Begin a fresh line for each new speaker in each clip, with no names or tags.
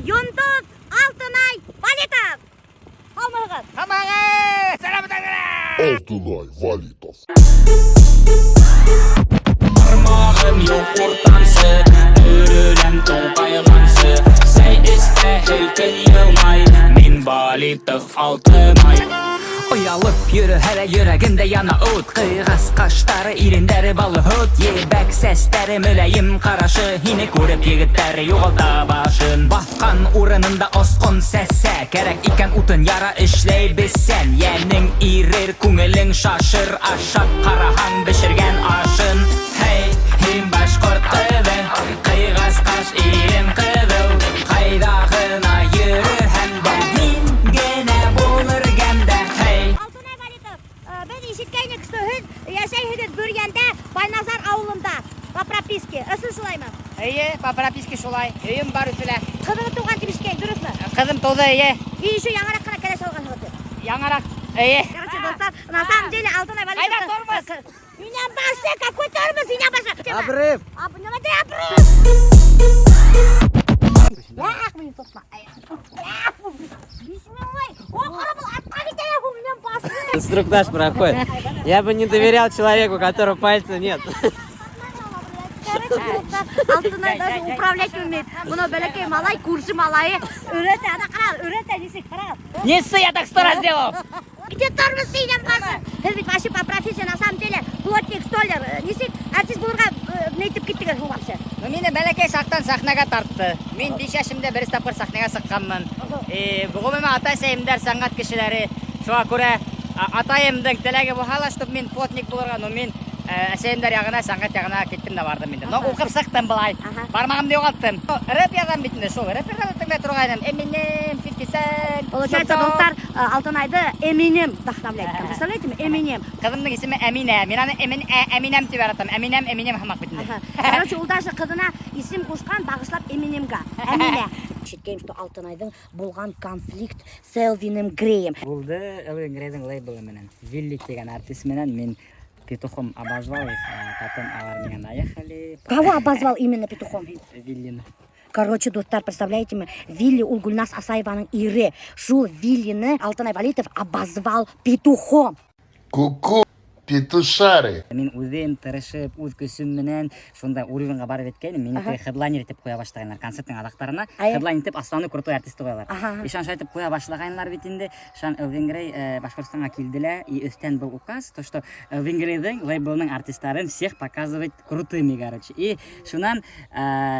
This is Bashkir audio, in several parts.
йондоҙ Алтынай Валитов. Һаумыһығыҙ?
Һаумыһығыҙ! Сәләм.
Алтынай Валитов.
Бармағым юҡ уртансы, Өрөләм туңҡайғансы. Сәй эстә һелкен йылмай, Мин Валитов Алтынай.
Оялып йөрөһә лә, йөрәгендә яна ут. Ҡыйғас ҡаштары, ирендәре баллы һөт. Ебәк сәстәре, мөләйем ҡарашы. Һине күреп егеттәр юғалта башын. Баҫҡан урынында осҡон сәсә. Кәрәк икән, утын яра, эшләй бесән. Йәнең ирер, күңелең шашыр, ашап ҡараһаң бешергән ашын. Һей, һин башҡорт ҡыҙы, ҡыйғас ҡаш, ирен ҡыҙыл. Ҡайҙа ғына йөрөһәм дә, һин генә булыр ғәмдә. Һей.
Алтынай Валитов, беҙ ишеткәйнек, что һеҙ йәшәйһегеҙ Бөрйәндә, Байназар ауылында по прописке. Ысын шулаймы?
Эйе, по прописке шулай. Өйөм бар Өфөлә.
Ҡыҙығыҙ тыуған тип ишеткәйнек, дөрөҫмө?
Ҡыҙым тыуҙы, эйе.
И еще яңыраҡ ҡына кәләш алғанһығыҙ тип.
Яңыраҡ, эйе.
Короче, дуҫтар, на самом деле Алтынай Валитов.
Ҡайҙа тормоз?
Инәм башы, какой тормоз, инәм башы?
Обрыв.
Нимә ти обрыв? Яҡ, мине тотма. Бисмилла. О, ҡара, был артҡа китә, инәм башы.
Инструктаж проходит. Я бы не доверял человеку, у которого пальца нет.
Короче, дуҫтар, Алтынай даже управлять не умеет. Бына бәләкәй малай, күрше малайы өйрәтә, ана ҡара, өйрәтә, нисек, ҡара.
Не ссы, я так сто раз делал.
Где тормоз, инәм башы? Һеҙ бит вообще по профессии на самом деле плотник, столяр. Нисек артист булырға нитеп киттегеҙ һуң вообще?
Ну, мине бәләкәй саҡтан сәхнәгә тартты. Мин 5 йәшемдә беренсе тапҡыр сәхнәгә сыҡҡанмын. Ғөмүмән, ата-әсәйемдәр сәнғәт кешеләре. Шуға күрә атайымдың теләге булһа ла, чтоб мин плотник булырға, но мин әсәйемдәр яғына, сәнғәт яғына киттем дә барҙым инде. Но уҡып сыҡтым былай. Бармағымды юғалттым. Рэп яҙам бит инде шул. Рэперҙарҙы тыңлай торғайным. Eminem, 50 Cent.
Получается,
Snoop Dogg.
дуҫтар, Алтынайҙы Eminem вдохновляет. Представляете, Eminem.
Ҡыҙымдың исеме Әминә. Мин аны Әминәм тип яратам. Әминәм, Эминем һымаҡ бит инде.
Ага. Короче, ул даже ҡыҙына исем ҡушҡан, бағышлап Eminemгә. Әминә. Ишеткәйнем, что Алтынайҙың булған конфликт с Элвином Греем.
Булды Элвин Грейҙың лейблы менән. Вилли тигән артист менән мин петухом обозвал их, а потом улар миңә наехали.
Кого обозвал именно петухом?
Виллины.
Короче, дуҫтар, представляете ме, Вилли ул Гөлназ Асаеваның ире. Шул Виллины Алтынай Валитов обозвал петухом.
Ку-ку, петушары.
Мин үҙем тырышып, үҙ көсөм менән шундай уровеньға барып еткәйнем. Мине теге хедлайнер итеп ҡуя башлағайнылар. Концерттың аҙаҡтарына хедлайнер итеп основной крутой артисты ҡуялар. И шунан шулай итеп ҡуя башлағайнылар бит инде. Шунан Элвин Грей Башҡортостанға килде лә, и өҫтән был указ, то что Элвин Грейҙың лейблының артистарын всех показывать крутыми, короче. И шунан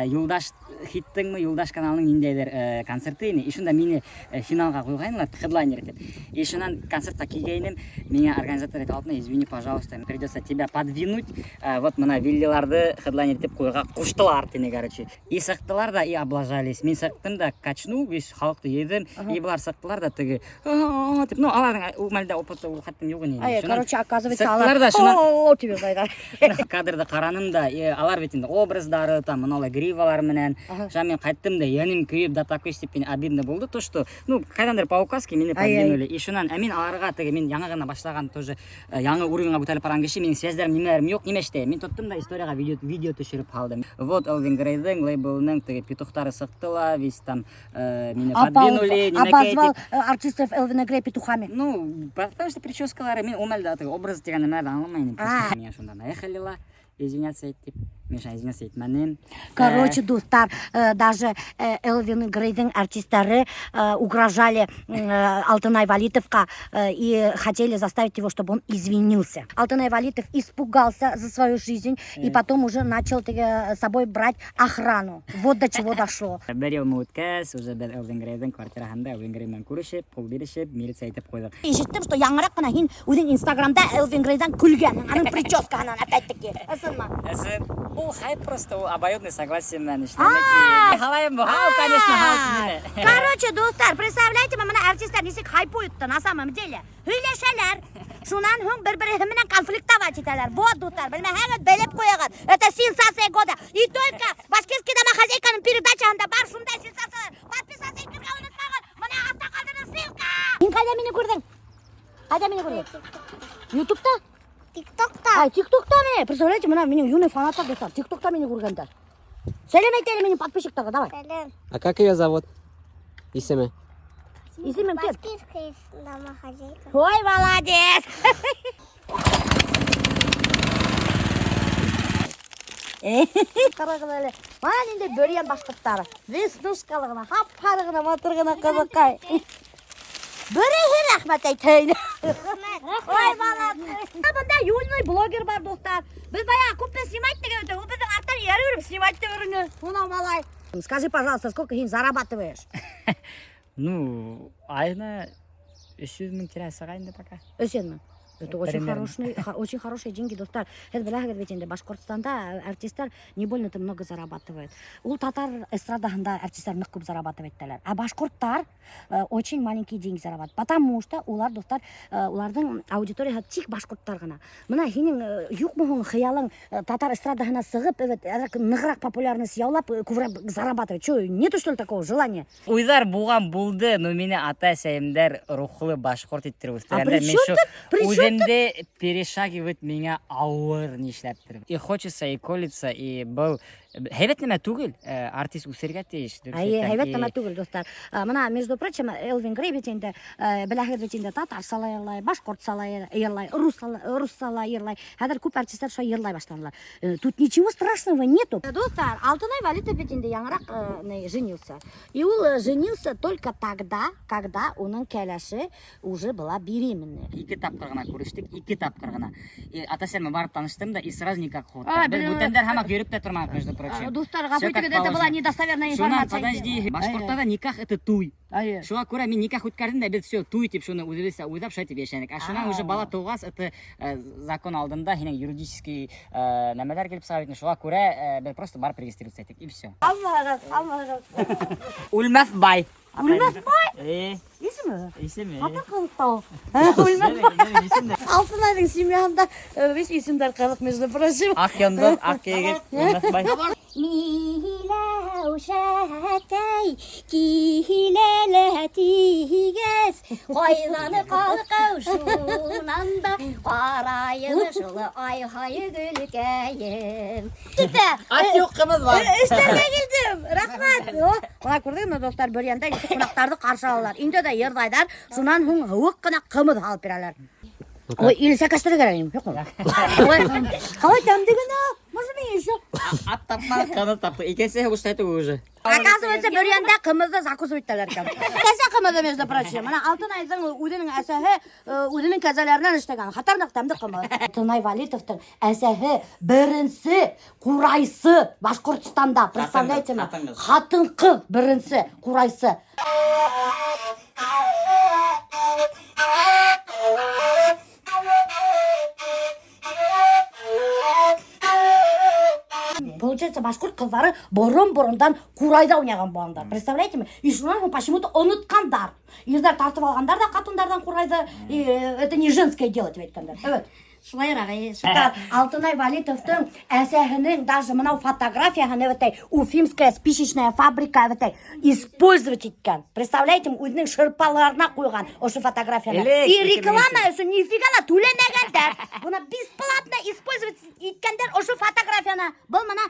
Юлдаш хиттыңмы, Юлдаш каналының ниндәйҙер концерты ине. И шунда мине финалға ҡуйғайнылар хедлайнер итеп. И шунан концертҡа килгәйнем, миңә организатор әйтте: «Алтынай, извини, пожалуйста, придется тебя подвинуть. Вот бына Виллиларҙы хедлайнер итеп ҡуйырға ҡуштылар», — тине, короче. И сыҡтылар ҙа, и облажались. Мин сыҡтым да, качнул, весь халыҡты йыйҙым. И былар сыҡтылар ҙа теге, «А-а-а» тип, ну, уларҙың ул мәлдә опыты ул хәтлем юҡ ине.
Ай,
Шунан
короче, оказывается,
сыҡтылар
алар
ҙа, шунан
О, тебе зайда.
кадрҙы ҡараным да, и улар бит инде образдары, там, мыналай гривалар менән. Шунан мин ҡайттым да, йәнем көйөп, до такой степени обидно булды, то, что, ну, ҡайҙандыр по указке мине
Ай-ай.
подвинули. И шунан, ә мин уларға теге, мин яңы ғына башлаған тоже, яңы уровеньға күтәрелеп барған кеше, минең связьдарым, нимәләрем юҡ, нимә эшләйем? Мин тоттом да историяға видео төшөрөп һалдым. Вот Элвин Грейҙың лейблының теге петухтары сыҡты ла, весь там мине подвинули, нимәкәй
Обозвал
тип.
Артистов Элвина Грей петухами.
Ну, потому что прическалары, мин ул мәлдә теге образ тигән нәмәләрҙе аңламай инем.
А.
Миңә шунда наехали ла, извиняться итеп. Мин шунан извиняться итмәнем.
Короче, дуҫтар, даже Элвин Грейҙың артистары угрожали Алтынай Валитовҡа и хотели заставить его, чтобы он извинился. Алтынай Валитов испугался за свою жизнь и потом уже начал с собой брать охрану. Вот до чего дошло.
Бер йыл үткәс, уже беҙ Элвин Грейҙың квартираһында Элвин Грей менән күрешеп, ҡул бирешеп, милиция итеп ҡуйҙыҡ.
Ишеттем, что яңыраҡ ҡына һин үҙең Инстаграмда Элвин Грейҙан көлгәнһең, аның прическаһынан опять-таки. Ысынмы?
Ысын, ул хайп просто, ул обоюдный согласие менән эшләнек. Һалайым, хайп, конечно, хайп мине.
Короче, дуҫтар, представляете, бына артистар нисек хайпуют на самом деле. Һөйләшәләр. Шунан һуң бер-береһе менән конфликтовать итәләр. Вот, дуҫтар, белмәһәгеҙ, белеп ҡуйығыҙ. Это сенсация года. И только «Башкирский домохозяйканың» передачаһында бар шундай сенсациялар. Подписаться итергә онотмағыҙ. Бына аҫта ҡалдырҙым ссылка. Һин ҡайҙа мине күрҙең? Ҡайҙа мине күрҙең? Ютубта?
ТикТокта.
Ай, ТикТокта мине. Представляете, бына минең юный фанаттар, дуҫтар. ТикТокта мине күргәндәр. Сәләм әйт әле минең подписчиктарға, давай.
Сәләм.
А как ее зовут? Исеме?
Исемең кем?
Башкирская домохозяйка.
Ой, молодец! Ҡарағыҙ әле. Бына инде Бөрйән башҡорттары. Веснушкалы ғына, һап-һары ғына, матур ғына ҡыҙыҡай. Береһе рәхмәт әйтһен. Ой, молодцы. Бында юльный блогер бар, дуҫтар. Беҙ бая күптән снимать тигән ул беҙҙең арттан эйәреп йөрөп снимать итеп йөрөнө. Унау малай. Скажи, пожалуйста, сколько һин зарабатываешь?
Ну, айына 300 мең тирәһе сыға инде пока.
300 мең. Это очень
Примерно.
хороший, очень хорошие деньги, дуҫтар. Һеҙ беләһегеҙ бит инде, Башҡортостанда артистар не больно-то много зарабатывают. Ул татар эстрадаһында артистар ныҡ күп зарабатывать итәләр. А башҡорттар очень маленькие деньги зарабатывают. Потому что улар, дуҫтар, уларҙың аудиторияһы тик башҡорттар ғына. Бына һинең юҡмы һуң хыялың татар эстрадаһына сығып, evet, әҙерәк нығыраҡ популярность яулап, күберәк зарабатывать? Чё, нету, что ли, такого желания?
Уйҙар булған булды, но мине ата-әсәйемдәр рухлы башҡорт иттереп
А
үҫтергәндәр.
при
Мин
чём
шу
тут? При чём тут?
үҙемде перешагивать миңә ауыр нишләптер. И хочется, и колется, и был һәйбәт нәмә түгел, артист үҫергә тейеш. Дөрөҫ
Әйе,
әйтәм.
һәйбәт нәмә түгел, дуҫтар. Бына, между прочим, Элвин Грей бит инде, беләһегеҙ бит инде, татарса ла йырлай, башҡортса ла йырлай, русса ла йырлай. Хәҙер күп артистар шулай йырлай башланылар. Тут ничего страшного нету. Дуҫтар, Алтынай Валитов бит инде яңыраҡ женился. И ул женился только тогда, когда уның кәләше уже была беременная.
Ике тапҡыр ғына күрештек, ике тапҡыр ғына. И ата-әсәмә барып таныштым да, и сразу никак ход.
А,
Беҙ
блин.
бүтәндәр һамаҡ йөрөп тә торманыҡ, между прочим.
Дуҫтар, ғәфү
Всё как
итегеҙ, это была
положено.
недостоверная
Шунан,
информация.
подожди, башҡорттарҙа никах это туй.
Әйе.
Шуға күрә мин никах үткәрҙем дә, беҙ все туй тип шуны үҙебеҙсә уйлап шулай тип йәшәнек. А шунан уже бала тыуғас, это закон алдында һинең юридический нәмәләр килеп сыға бит. Шуға күрә беҙ просто барып регистрироваться иттек, и все.
Алмағыҙ, алмағыҙ.
Үлмәҫ бай.
Үлмәҫ бай? Исеме?
Исеме.
Ҡатын ҡыҙыҡ Үлмәҫ бай. Алтынайҙың семьяһында весь исемдәр ҡыҙыҡ, между прочим.
Аҡ йондоҙ, аҡ егет, Үлмәҫ бай.
Миләүшәкәй киләлә тигәс, ҡайҙан ҡалҡыу шунан да ҡарайым шул ай-һай гөлкәйем. Китә.
Ат юҡ, ҡымыҙ бар.
Эшләргә килдем. Рәхмәт. Бына күрҙегеҙме, дуҫтар, Бөрйәндә нисек ҡунаҡтарҙы ҡаршы алалар. Инде дә йырлайҙар, шунан һуң һыуыҡ ҡына ҡымыҙ һалып бирәләр. Ой, или сәкәштерергә кәрәк инде, юҡмы? Ой, ҡалай тәмле генә. Может, мин еще.
Ат тапманыҡ, ҡымыҙ таптыҡ. Икенсе һуғышта әйтеү уже.
Оказывается, Бөрйәндә ҡымыҙҙы закусывать итәләр икән. Кәзә ҡымыҙы, между прочим. Бына Алтынайҙың үҙенең әсәһе үҙенең кәзәләренән эшләгән. Хәтәрнәк тәмле ҡымыҙ. Алтынай Валитовтың әсәһе беренсе ҡурайсы Башҡортостанда. Представляете ме?
Ҡатын-ҡыҙ.
Ҡатын-ҡыҙ беренсе ҡурайсы. Получается, башҡорт ҡыҙҙары борон-борондан ҡурайҙа уйнаған булғандар. Представляете ме? И шунан һуң почему-то онотҡандар. Ирҙәр тартып алғандар ҙа ҡатындарҙан ҡурайҙы. И это не женское дело тип әйткәндәр. Evet. Шулайыраҡ, эйе. Алтынай Валитовтың әсәһенең даже мынау фотографияһын эветәй Уфимская спичечная фабрика эветәй использовать иткән. Представляете, үҙенең шырпаларына ҡуйған ошо фотографияны.
Элек,
И реклама өсөн нифига ла түләмәгәндәр. Бына бесплатно использовать иткәндәр ошо фотографияны. Был мына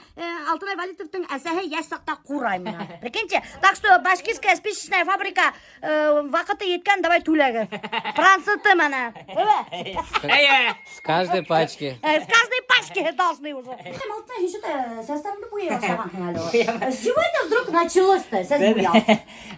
Алтынай Валитовтың әсәһе йәш саҡта ҡурай мына. Прикиньте. Так что Башкирская спичечная фабрика ваҡыты еткән, давай түләгеҙ. Проценты мына.
Эйе.
С каждой пачки.
С каждой пачки должны уже. Алтынай, һин что-то сәстәреңде буяй башлағанһың әле. С чего это вдруг началось-то? Сәс буяу.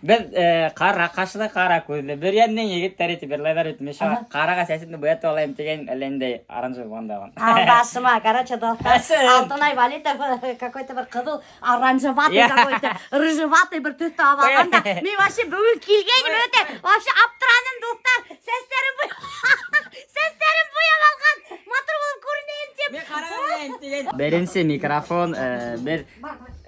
Беҙ ҡара ҡашлы, ҡара күҙле Бөрйәндең егеттәре тип йырлайҙар бит. Мин шуға ҡараға сәсемде буятып алайым тигән әллә ниндәй оранжевый булған да.
Алдашма, короче, дуҫтар.
Әсен.
Алтынай Валитов какой-то бер ҡыҙыл оранжеватый
Я.
какой-то, рыжеватый бер төҫ алып алған да. Мин вообще бөгөн килгәйнем өтә, вообще аптыраным, дуҫтар. Сәстәрен буяп алған. Матур булып күренәйем тип.
Мин ҡара буяйым тигән. Беренсе микрофон бер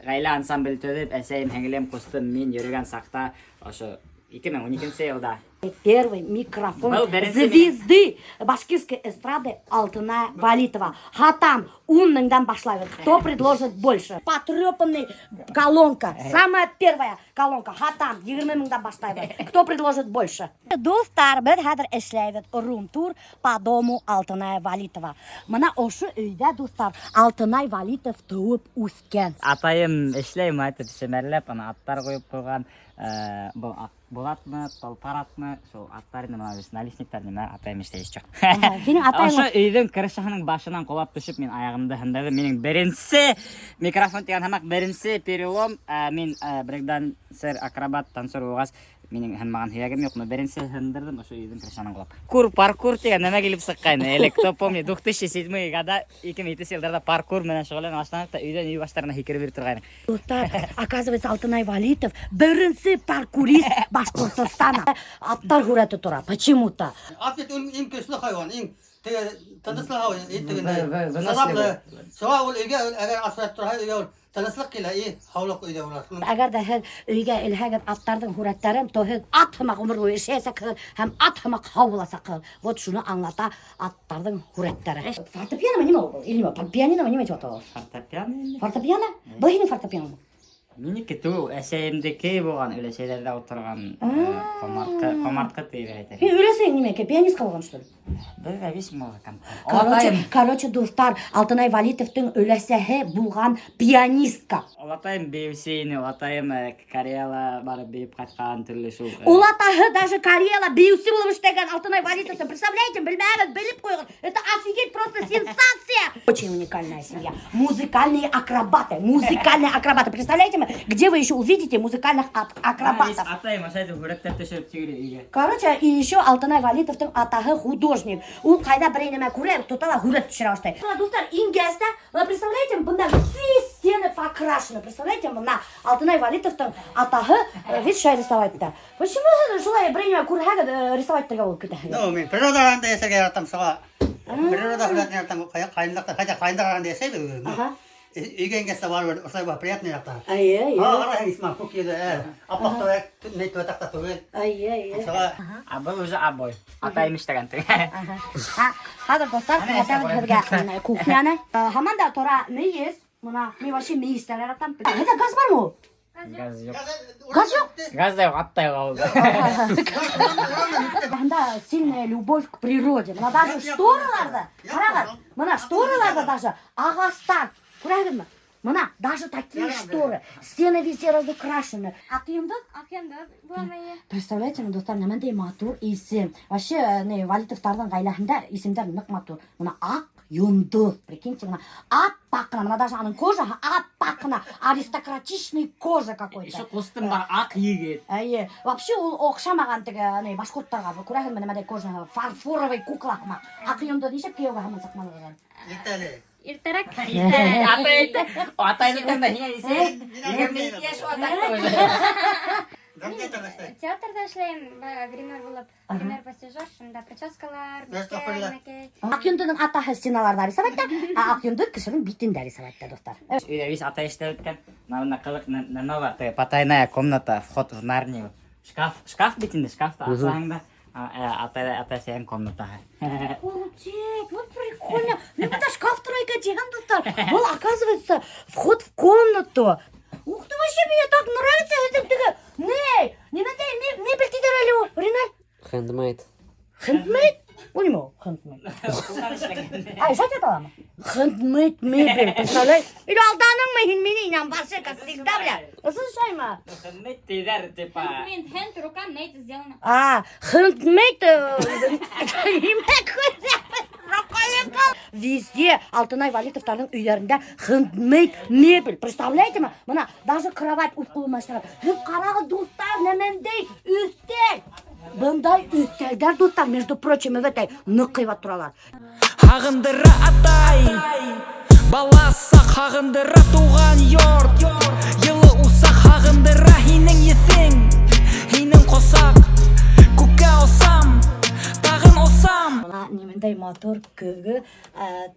ғаилә ансамбль төҙөп, әсәйем, һеңлем, ҡустым, мин йөрөгән саҡта ошо 2012 йылда.
Первый микрофон
Был беренсе
звезды башкирской эстрады Алтынай Валитова. Һатам, 10 меңдән башлайбыҙ. Кто предложит больше? Потрепанный колонка. Самая первая колонка. Һатам, 20 меңдән башлайбыҙ. Кто предложит больше? Дуҫтар, беҙ хәҙер эшләйбеҙ рум-тур по дому Алтынай Валитова. Мына ошо өйҙә, дуҫтар, Алтынай Валитов тыуып үҫкән.
Атайым эшләй, әйтеп, шемәрләп, ана аттар ҡуйып ҡуйған. Был Аҡбуҙатмы, Толпар атмы, шул аттар инде, мына наличниктар нимә, атайым эшләй еще.
Һинең атайың
Ошо өйҙөң крышаһының башынан ҡолап төшөп, мин аяғымды һындырҙым. Минең беренсе микрофон тигән һымаҡ беренсе перелом. Мин брейкдансер, акробат, танцор булғас, минең һынмаған һөйәгем юҡ, но беренсе һындырҙым ошо өйҙөң крышаһынан ҡолап. Паркур, паркур тигән нәмә килеп сыҡҡайны. Элек, кто помнит, 2007 года, 2007 йылдарҙа паркур менән шөғөлләнә башланыҡ та өйҙән өй баштарына һикереп йөрөй торғайныҡ.
Дуҫтар, оказывается, Алтынай Валитов беренсе паркурист Башҡортостана. Аттар һүрәте тора, почему-то.
Ат бит иң көслө хайуан, иң теге тыныслы хайуан, иң тегендә.
Выносливый.
Сыҙамлы. Шуға ул өйгә әгәр ат һүрәт торһа, өйгә ул тыныслыҡ килә, и һаулыҡ өйҙә була.
Әгәр ҙә һеҙ өйгә элһәгеҙ аттарҙың һүрәттәрен, то һеҙ ат һымаҡ ғүмер буйы эшләйәсәкһегеҙ һәм ат һымаҡ һау буласаҡһығыҙ. Вот шуны аңлата аттарҙың һүрәттәре. Фортепиано нимә ул? Или нимә? Пианино нимә тип атала?
Фортепиано инде.
Фортепиано? Был һинең фортепианоңмы?
Минеке түгел, әсәйемдеке булған, өләсәйҙәрҙә ултырған ҡомартҡы, ҡомартҡы тип әйтер.
Һин өләсәйең нимә, пианистка булған, что ли?
Беҙ весь музыкант.
Короче, короче, дуҫтар, Алтынай Валитовтың өләсәһе булған пианистка.
Олатайым бейеүсе ине, олатайым Кореяла барып бейеп ҡайтҡан төрлө шул.
Олатаһы даже Кореяла бейеүсе булып эшләгән Алтынай Валитовтың. Представляете, белмәгеҙ, белеп ҡуйығыҙ. Это офигеть, просто сенсация. Очень уникальная семья. Музыкальные акробаты. Музыкальные акробаты. Представляете, где вы еще увидите музыкальных акробатов?
Атайым ошо һүрәттәр төшөрөп сигере өйгә.
Короче, и еще Алтынай Валитовтың атаһы художник. Ул ҡайҙа берәй нәмә күрә, тота ла һүрәт төшөрә башлай. Бына, дуҫтар, ингәс тә, бына, представляете, бында все стены покрашены. Представляете, бына Алтынай Валитовтың атаһы весь шулай рисовать итә. Почему һеҙ шулай берәй нәмә күрһәгеҙ, рисовать итергә булып китәһегеҙ?
Ну, мин природа араһында йәшәргә яратам, шуға. Природа һүрәтен яратам, ҡайынлыҡта, хотя ҡайындар араһында йәшәйбеҙ. Өйгә ингәс тә барыбер ошолай була, приятный яҡта.
Эйе, эйе.
А, ҡараһың, исмам, күк йөҙө, аппаҡ түгел, ни түгел, таҡта түгел.
Эйе, эйе.
Шуға
А был уже обой. Атайым эшләгән теге.
Ха, хәҙер, дуҫтар, күрһәтәбеҙ һеҙгә кухняны. Һаман да тора мейес. Мына, мин вообще мейестәр яратам. Һеҙҙә газ бармы ул?
Газ юҡ.
Газ юҡ?
Газ да юҡ, ат та юҡ ауылда.
Бында сильная любовь к природе. Мына даже штораларҙа, ҡарағыҙ, мына штораларҙа даже ағастар. Күрәһегеҙме? Мына даже такие шторы. Стены везде разукрашены. Аҡйондоҙ?
Аҡйондоҙ буламы?
Представляете, дуҫтар, ниндәй матур исем. Вообще, не, Валитовтарҙың ғаиләһендә исемдәр ныҡ матур. Мына Аҡ йондоҙ, прикиньте, мына аппаҡ ҡына, мына даже аның кожаһы аппаҡ ҡына, аристократичный кожа какой-то.
Еще ҡустым бар, аҡ егет.
Эйе, вообще ул оҡшамаған теге ни башҡорттарға. Күрәһеңме, ниндәй кожа, фарфоровый кукла һымаҡ. Аҡ йондоҙ нишләп кейәүгә һаман сыҡманығыҙ әле?
Иртәле.
Иртәрәк.
Атай әйтте. Атай әйткәндә һиңә нисә? 22 йәш атаҡты уже.
Театрҙа эшләйем, гример булып, гример постижер, шунда прическалар,
Әстәғфирулла.
нәмәкәй.
Аҡ йондоҙҙоң атаһы стеналарҙа рисовать итә, ә Аҡ йондоҙ кешенең битендә рисовать итә, дуҫтар.
Өйҙә весь атай эшләп үткән. Мына ҡыҙыҡ нәмә бар, теге потайная комната, вход в Нарнию. Шкаф, шкаф бит инде, шкафты асаһың да, атай атай сәйен комнатаһы.
Обалдеть, вот прикольно. Мин бында шкаф тора икән тигән, дуҫтар. Был, оказывается, вход в комнату. Ух ты, вообще мне так нравится это теге. Не, ниндәй мебель тиҙәр әле ул, Риналь?
Handmade.
Handmade? Ул нимә ул? Handmade. Ай, шат аламы? Handmade мебель, представляешь? Или алданыңмы һин мине, инәм вообще, как всегда, бля. Слушаймы?
Handmade тиҙәр, типа.
Handmade, hand, рука, made сделано.
А, handmade, нимә Везде Алтынай Валитовтарҙың өйҙәрендә handmade мебель. Представляете ме? Мына даже кровать үҙ ҡулы менән эшләгән. Һеҙ ҡарағыҙ, дуҫтар, ниндәй өҫтәл. Бындай өҫтәлдәр, дуҫтар, между прочим, в этой ныҡ ҡыйбат торалар.
Һағындыра атай, баласаҡ һағындыра тыуған йорт, йылы усаҡ һағындыра һинең еҫең, һинең ҡосаҡ. Күккә осам, тағын осам.
Мына ниндәй матур. матур көҙгө,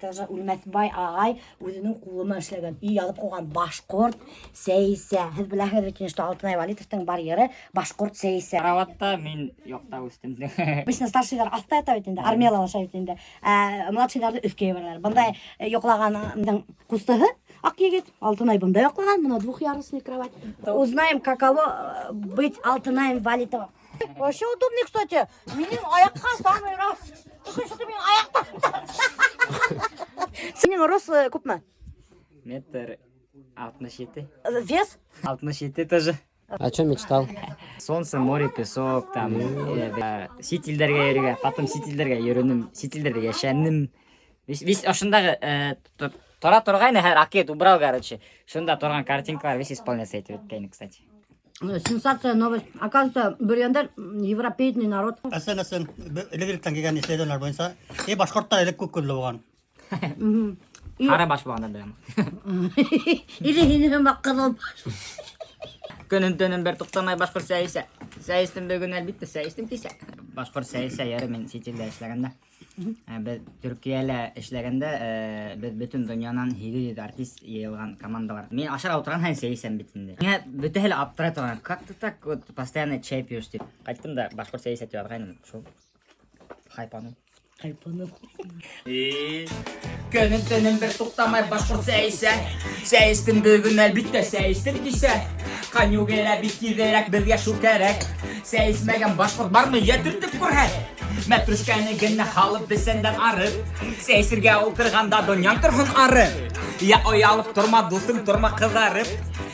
тоже Үлмәҫбай ағай үҙенең ҡулы менән эшләгән и яҙып ҡуйған «Башҡорт сәйсә». Һеҙ беләһегеҙ бит инде, что Алтынай Вәлитовтың бар йыры «Башҡорт сәйсә».
Караватта мин яҡта үҫтем.
Обычно старшийҙар аҫта ята бит инде, армияла ашай бит инде. Ә младшийҙарҙы өҫкә ебәрәләр. Бында йоҡлағандың ҡустыһы Аҡ егет, Алтынай бында йоҡлаған, бына двухъярусный кровать. Узнаем, каково быть Алтынаем Валитовым. Вообще удобный, кстати. Минең аяҡҡа самый раз. Только что минең аяҡта. Һинең рост күпме?
1,67 м.
Вес?
67 тоже.
О чем мечтал?
Солнце, море, песок, там, сит илдәргә йөрөргә, потом сит илдәргә йөрөнөм, сит илдәрҙә йәшәнем. Весь ошондағы тора торғайны, хәҙер Аҡ убрал, короче. Шунда торған картинкалар весь исполняться итеп бөткәйне, кстати.
Сенсация, новость. Оказывается, бөрйәндәр европеидный народ.
Ысын, ысын. Элек-электән килгән исследованиялар буйынса, и башҡорттар элек күк күҙле булған.
Ҡара баш булғанда беләм.
Или һинең ҡыҙыл баш.
Көнөн төнөн бер туҡтамай башҡорт сәй эсә. Сәй эстем бөгөн, әлбиттә, сәй эстем кисә. Башҡорт сәй эсә йыры мин сит илдә эшләгәндә. Беҙ Төркиәлә эшләгәндә, беҙ бөтөн донъянан 800 артист йыйылған команда бар. Мин ашарға ултырған һайын сәй эсәм бит инде. Миңә бөтәһе лә аптырай торған. Как ты так вот постоянно чай пьешь тип. Ҡайттым да башҡорт сәй эсә тип яҙғайным. Шул хайпанул.
Хайпанул.
Көнөн төнөн бер туҡтамай башҡорт сәй эсә. Сәй эстем бөгөн, әлбиттә, сәй эстем кисә. Конюк әлә бик тиҙерәк, беҙгә шул кәрәк. Сәй эсмәгән башҡорт бармы, йә төртөп күрһәт. Мәтрүшкәне генә һалып бесәндән арып. Сәй эсергә ултырғанда донъяң торһон ары. Йә оялып торма, дуҫым, торма ҡыҙарып.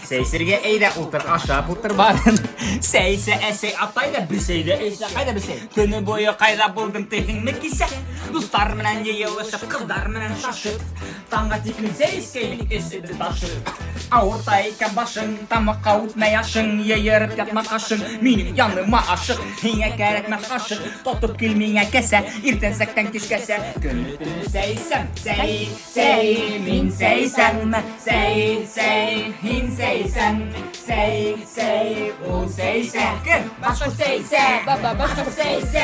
Сәй эсергә әйҙә ултыр, ашап ултыр барын. Сәй эсә әсәй, атай ҙа, бесәй ҙә эсә, ҡайҙа бесәй? Көнө буйы ҡайҙа булдың тиһеңме кисә? Дуҫтар менән йыйылышып, ҡыҙҙар менән шашып. Таңға тиклем сәй эскәйнек эсеп ташып. Ауырта икән башың, тамаҡҡа үтмәй ашың, йыйырып ятма ҡашың, минең яныма ашыҡ, һиңә кәрәкмәҫ ҡашыҡ, тотоп кил миңә кәсә, иртәнсәктән кискәсә. Көнө төнө сәй эсәм, сәй, сәй, мин сәй эсәм, сәй, сәй, һин сәй эсәң, сәй, сәй, ул сәй эсә. Кем? Башҡорт сәй эсә, баба башҡорт сәй эсә.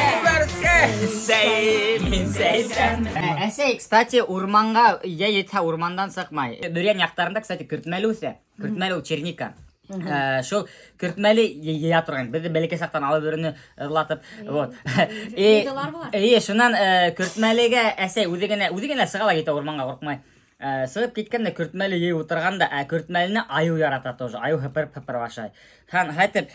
Сәй, мин сәй эсәм.
Әсәй, кстати, урманға йә етһә урмандан сыҡмай. Бөрйән яҡтарында, кстати, көртмәле үҫә. Көртмәле ул черника. Шул көртмәле йыя торған. Беҙҙе бәләкәй саҡтан алып йөрөнө ыҙлатып. Вот. И, и шунан көртмәлегә әсәй үҙе генә сыға ла китә урманға, ҡурҡмай. Сығып киткән дә көртмәле йыйып ултырған да, ә көртмәлене айыу ярата тоже. Айыу һыпырып һыпырып ашай. Һәм хәйтеп,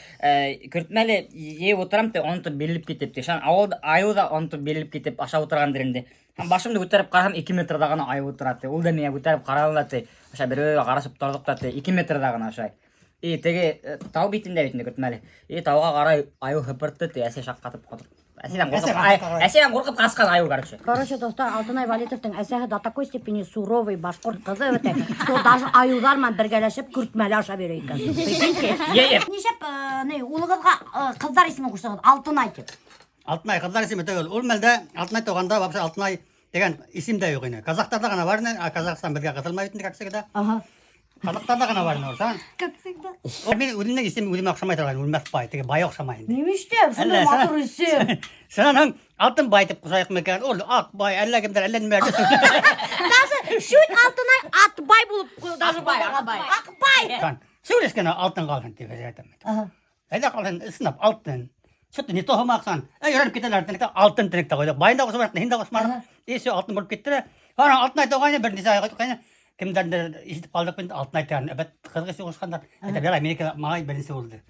көртмәле йыйып ултырам ти, онотоп бирелеп китеп ти. Шунан ауыл айыу ҙа онотоп бирелеп китеп ашап ултырғандыр инде. Һәм башымды күтәреп ҡараһам, 2 метрҙа ғына айыу ултыра ти. Ул да миңә күтәреп ҡараны ла ти. Аша бер ҡарашып торҙоҡ та ти. 2 метрҙа ғына ашай. И теге тау битендә бит инде көртмәле. И тауға ҡарай айыу һыпыртты ти, әсәй шаҡ ҡатып ҡалды. Әсәйҙән ҡурҡып, әсәйҙән ҡурҡып ҡасҡан айыу, короче.
Короче, дуҫтар, Алтынай Валитовтың әсәһе до такой степени суровый башҡорт ҡыҙы бит, что даже айыуҙар менән бергәләшеп көртмәле ашап йөрөй икән. Прикиньте.
Е, е.
Нишләп ни улығыҙға ҡыҙҙар исемен ҡуштығыҙ? Алтынай тип.
Алтынай ҡыҙҙар исеме түгел. Ул мәлдә Алтынай тыуғанда вообще Алтынай тигән исем дә юҡ ине. Казахтарҙа ғына бар ине, а Казахстан беҙгә ҡыҫылмай бит инде, как всегда. Ҡаҙаҡтарҙа ғына бар ине ул, сан.
Как всегда.
Мин үҙемдең исемем үҙемә оҡшамай торған, Үлмәҫбай, теге бай оҡшамай инде.
Нимәштә? Шундай
Әллә,
матур исем.
Шунан һуң Алтынбай тип ҡушайыҡ микән? Ул Аҡбай, әллә кемдәр, әллә нимәләр.
Даже чуть Алтынай Атбай булып даже
Аҡбай,
булмаған.
Аҡбай.
Аҡбай.
Сан, Сөйләшкән алтын ҡалһын тип әйтәм. Әйҙә ҡалһын, ысынлап алтын. Что-то не то һымаҡ. Әй, өйрәнеп китәләр, тинек алтын тинек тә ҡуйҙыҡ. Байын да ҡушманыҡ, һин дә ҡушманыҡ. И все, алтын булып китте. Ана Алтынай тыуғайны, бер нисә ай ҡайтҡайны. Кемдәрҙер ишетеп ҡалдыҡ инде Алтынай тигән. Әбәт ҡыҙ кеше ҡушҡандар. Әйтәм, ярай, минеке малай беренсе булды.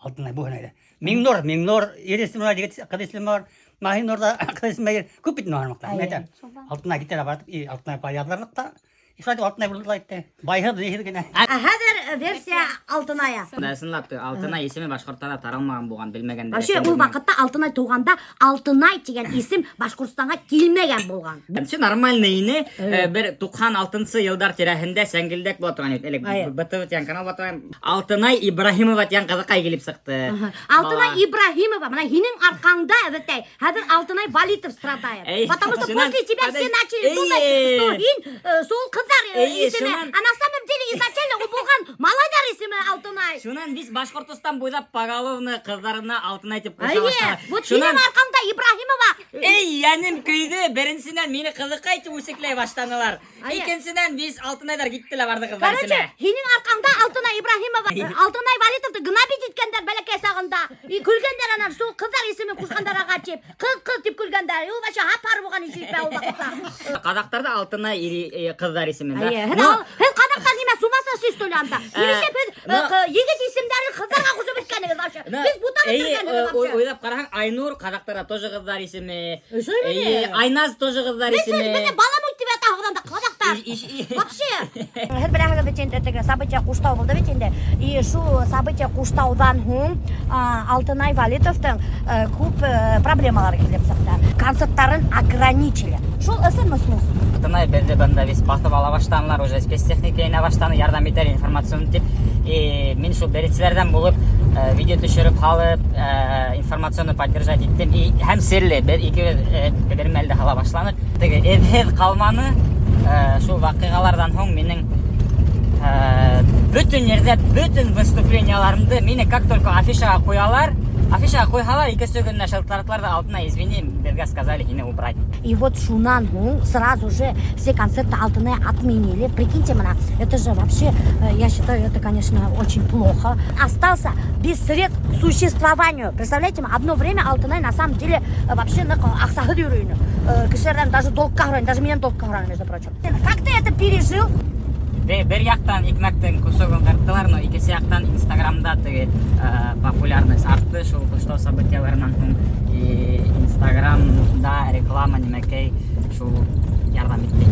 Алтынай бу һөнәйҙе. Миңнур, Миңнур, ир исеме бар, егет ҡыҙ исеме бар. Маһинур ҙа ҡыҙ исеме бар. Күп бит инде бармаҡта. Мин әйтәм, Алтынай китә лә барып, и Алтынай бай яҙҙырҙыҡ та. Шулай итеп Алтынай булды ла итте. Байһыҙ, ниһеҙ генә.
Ә хәҙер версия Алтыная.
Ысынлап та, Алтынай исеме башҡорттарҙа таралмаған булған, белмәгәндәр.
Вообще ул ваҡытта Алтынай тыуғанда Алтынай тигән исем Башҡортостанға килмәгән булған.
Все нормально ине. Бер 96 йылдар тирәһендә сәңгелдәк була торған ине. Элек
Әйе.
БТВ тигән канал була торған. Алтынай Ибраһимова тигән ҡыҙыҡай килеп сыҡты.
Алтынай
Бала.
Ибраһимова, бына һинең арҡаңда, әбәтәй, хәҙер Алтынай Валитов страдает.
Эй,
Потому что
шунан-
после тебя все начали
Эй,
думать, что һин шул ҡыҙ ҡыҙҙар
Эйе,
исеме.
шунан-
А на самом деле изначально ул булған малайҙар исеме Алтынай.
Шунан весь Башҡортостан буйлап поголовно ҡыҙҙарына Алтынай тип ҡуша
Эйе,
башланы.
вот
Шунан
һинең арҡаңда Ибраһимова.
Эй, йәнем көйҙө. Беренсенән мине ҡыҙыҡай тип үсекләй башланылар.
Эйе.
Икенсенән весь Алтынайҙар китте лә барҙы ҡыҙҙар
Короче,
исеме.
һинең арҡаңда Алтынай Ибраһимова, Алтынай Валитовты гнобить иткәндәр бәләкәй сағында. И көлгәндәр анан шул ҡыҙҙар исемен ҡушҡандарға тип. Ҡыҙ, ҡыҙ тип көлгәндәр. И ул вообще һап-һары булған ишетмә ул ваҡытта.
Ҡаҙаҡтарҙа Алтынай ҡыҙҙар исемен, да?
Эйе, һеҙ
Но
һеҙ ҡаҙаҡтар нимә с ума сошли, что ли, анда? Нимәшәп һеҙ егет исемдәрен ҡыҙҙарға ҡушып бөткәнегеҙ вообще? Беҙ бутап
Эйе,
бөтөргәнегеҙ вообще.
уйлап ҡараһаң, Айнур ҡаҙаҡтарҙа тоже ҡыҙҙар исеме.
Шулаймы ни?
Эйе, Айназ тоже ҡыҙҙар
Беҙ
исеме.
беҙҙе баламут тип ятаһығыҙ анда, ҡаҙаҡтар. Вообще. Һеҙ беләһегеҙ бит инде теге событие Ҡуштау булды бит инде. И шул событие Ҡуштауҙан һуң Алтынай Валитовтың күп проблемалары килеп сыҡты. Концерттарын ограничили. Шул ысынмы слух?
Алтынай беҙҙе бында весь баҫып ала башланылар, уже спецтехника инә башланы, ярҙам итәр информацион тип. И мин шул беренселәрҙән булып видео төшөрөп һалып, информационно поддержать иттем. И һәм серле, беҙ икебеҙ бер мәлдә һала башланыҡ. Теге эҙһеҙ ҡалманы, шул ваҡиғаларҙан һуң минең бөтөн ерҙә бөтөн выступленияларымды мине как только афишаға ҡуялар, афишаға ҡуйһалар, икенсе көнөнә шылтыраталар ҙа, Алтынай, извини, беҙгә сказали һине убрать.
И вот шунан һуң сразу же все концерты Алтынай отменили. Прикиньте, бына, это же вообще, я считаю, это, конечно, очень плохо. Остался без средств к существованию. Представляете, одно время Алтынай на самом деле вообще аҡсаһыҙ йөрөй ине. Кешеләрҙән даже долгка һорай, даже минән долгка һораны, между прочим. Как ты это пережил?
Бер яҡтан икмәктең кусогын ҡырҡтылар, но икенсе яҡтан Инстаграмда теге популярность артты шул Ҡуштау событияларынан һуң. И Инстаграмда реклама нимәкәй шул ярҙам итте.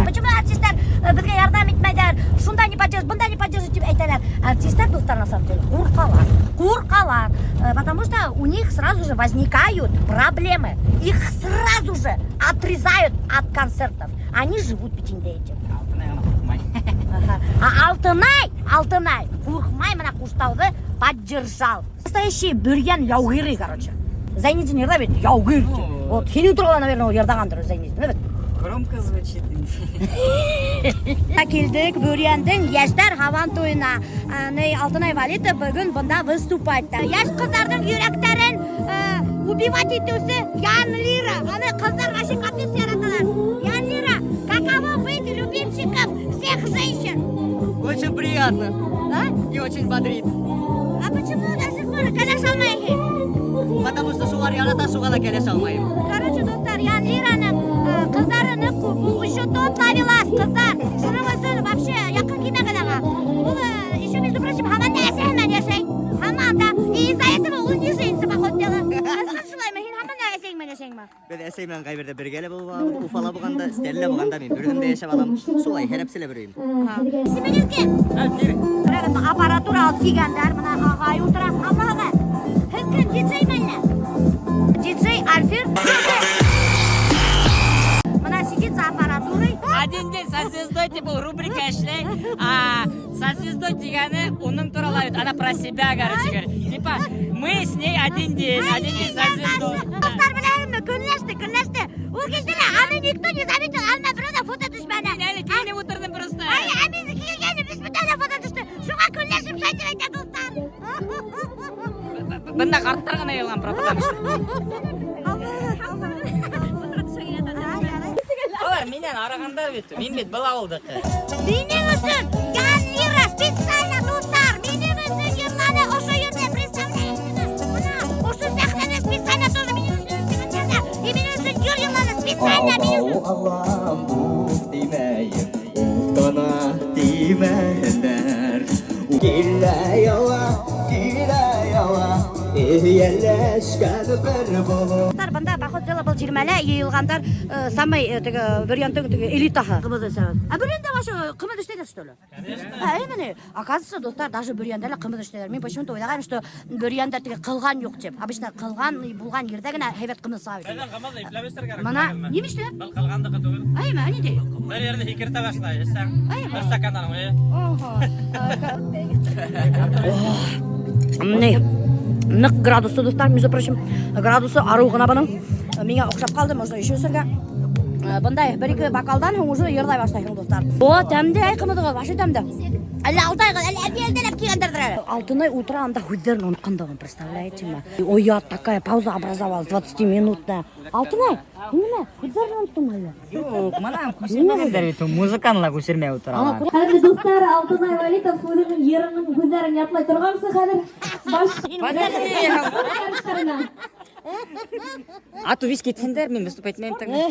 Почему артистар беҙгә ярҙам итмәйҙәр, шунда не поддерживают, бында не поддерживают тип әйтәләр. Артистар, дуҫтар, на самом деле, ҡурҡалар. Ҡурҡалар, потому что у них сразу же возникают проблемы. Их сразу же отрезают от концертов. Они живут бит инде этим.
Алтынай ғына ҡурҡмай.
Ага. А Алтынай, Алтынай, ҡурҡмай бына Ҡуштауҙы поддержал. Настоящий Бөрйән яугиры, короче. Зайнетдин йырлай бит, яугир.
Ну,
Вот, һинең турала, наверное, ул йырлағандыр Зайнетдин, бит.
Громко звучит.
Килдек Бөрйәндең йәштәр һабан туйына. Ни Алтынай Валитов бөгөн бында выступать. Йәш ҡыҙҙарҙың йөрәктәрен убивать итеүсе Ян Лира. Аны ҡыҙҙар вообще капец яраталар. Ян Лира, каково быть любимчиком всех женщин?
Очень приятно
А?
и очень бодрит.
А почему до сих пор кәләш алмайһың?
Потому что шулар ярата, шуға ла кәләш алмайым.
Короче, дуҫтар, Ян Лираның ҡыҙҙары ныҡ күп. Ул еще тот ловелас, ҡыҙҙар. Шуның өсөн вообще яҡын килмәгеҙ уға. Ул еще, между прочим, һаман да әсәһе менән йәшәй. Һаман да. И из-за этого ул не женится, по ходу дела. Ысын шулаймы? Һин һаман да әсәйең менән йәшәйһеңме?
Беҙ әсәй менән ҡайберҙә бергә лә булып алабыҙ. Уфала булғанда, Стәрлелә булғанда мин бер үҙем дә йәшәп алам. Шулай һәр бер өйөм.
Исемегеҙ кем?
Әлфир.
Бына аппаратура алып килгәндәр, бына ағай ултыра. Һаумыһығыҙ? Һеҙ кем, диджейме әллә? Диджей Альфир. Бына сидит за аппаратурой.
Один день со звездой тип ул рубрика эшләй. А со звездой тигәне уның турала бит. Она про себя, короче говоря. Типа, мы с ней один день со звездой.
Дуҫтар беләһеңме, көнләште, көнләште. Ул килде лә, аны никто не заметил, ана берәү ҙә фото төшмәне.
Мин әле кейенеп ултырҙым просто.
Ай, ә мин килгәнем, беҙ бөтәһе лә фото төштө. Шуға көнләшеп шайтып әйтә дуҫтар.
Бында ҡарттар ғына йыйылған, потому что.
Алла,
Улар минән арығандар бит. Мин бит был ауылдыҡы.
Минең өсөн Ян Лира специально, дуҫтар, минең өсөн йырланы ошо ерҙә, представляете? Бына ошо сәхнәне специально тоже минең өсөн өҫтөгөндә. И минең өсөн йыр йырланы специально минең өсөн.
Алам бук тимәйем, уҡтана тимәһендәр. Килә яла, килә яла, эйәләшкән бер булып.
Дуҫтар, бында, по ходу дела, был тирмәлә йыйылғандар самый теге Бөрйәндең теге элитаһы. Ҡымыҙ эсәбеҙ. Ә Бөрйәндә вообще ҡымыҙ эшләйҙәр, что ли? Ә, именно. Оказывается, дуҫтар, даже Бөрйәндә лә ҡымыҙ эшләйҙәр. Мин почему-то уйлағайным, что Бөрйәндә теге ҡылған юҡ тип. Обычно ҡылған булған ерҙә генә һәйбәт ҡымыҙ сыға бит.
Беҙҙең ҡымыҙ ипләп эсергә кәрәк.
Бына нимә эшләп?
Был ҡылғандыҡы түгел.
Әйме, ни ти?
Бер ерҙә һикертә башлай, эсһәң.
Әйме.
Бер стакандан һуң,
Ни? Ныҡ градусы, дуҫтар, между прочим, градусы арыу ғына бының. Миңә оҡшап ҡалды, можно еще эсергә. Бындай бер-ике бокалдан һуң уже йырлай башлайһың, дуҫтар. О, тәмле, әй, ҡымыҙығыҙ, вообще тәмле. Әллә алдайғыҙ, әллә әбейәлдәләп килгәндәрҙер әле. Алтынай ултыра анда һүҙҙәрен онотҡанлығын, представляете ме? Оят, такая пауза образовалась, 20-минутная. Алтынай, һин нимә, һүҙҙәрен оноттоң әллә?
Юҡ, бына күсермәгәндәр бит, музыканы ла күсермәй ултыралар.
Хәҙер, дуҫтар, Алтынай Вәлитов үҙенең йырының һүҙҙәрен ятлай торғансы хәҙер баш
Подожди.
ярыштарына.
А то весь китһендәр, мин выступать итмәйем тогда.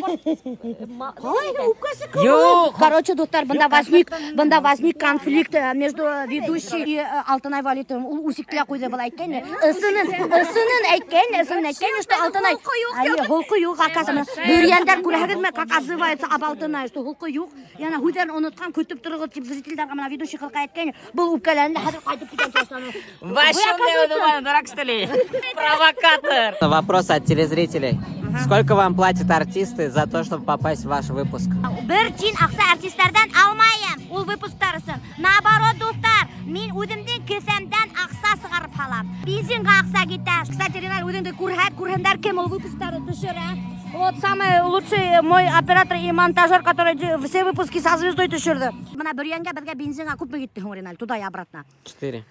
Ҡалай үпкәсе
Юҡ.
Короче, дуҫтар, бында возник конфликт между ведущей и Алтынай Валитовым. Ул үсекләп ҡуйҙы был әйткән. Ысынын әйткән, что Алтынай. Әйе, холҡо юҡ, оказывается. Бөрйәндәр күрәһегеҙме, как отзывается об Алтынай, что холҡо юҡ. Яна һүҙҙәрен онотҡан, көтөп тороғоҙ тип зрителдәргә бына ведущий ҡыҙға әйткән. Был үпкәләнде, хәҙер ҡайтып китә башланы.
Вообще дурак, что ли? Провокатор.
Вопрос от телезрителей. Сколько вам платят артисты за то, чтобы попасть в ваш выпуск?
Бер тин аҡса артистарҙан алмайым ул выпусктар өсөн. Наоборот, дуҫтар, мин үҙемдең кеҫәмдән аҡса сығарып һалам. Бензинға аҡса китә. Кстати, Риналь, үҙеңде күрһәт, күрһендәр кем ул выпусктарҙы төшөрә. Вот самый лучший мой оператор и монтажер, который все выпуски со звездой төшөрҙө. Бына Бөрйәнгә беҙгә бензинға күпме китте һуң, Риналь, туда и обратно?
4.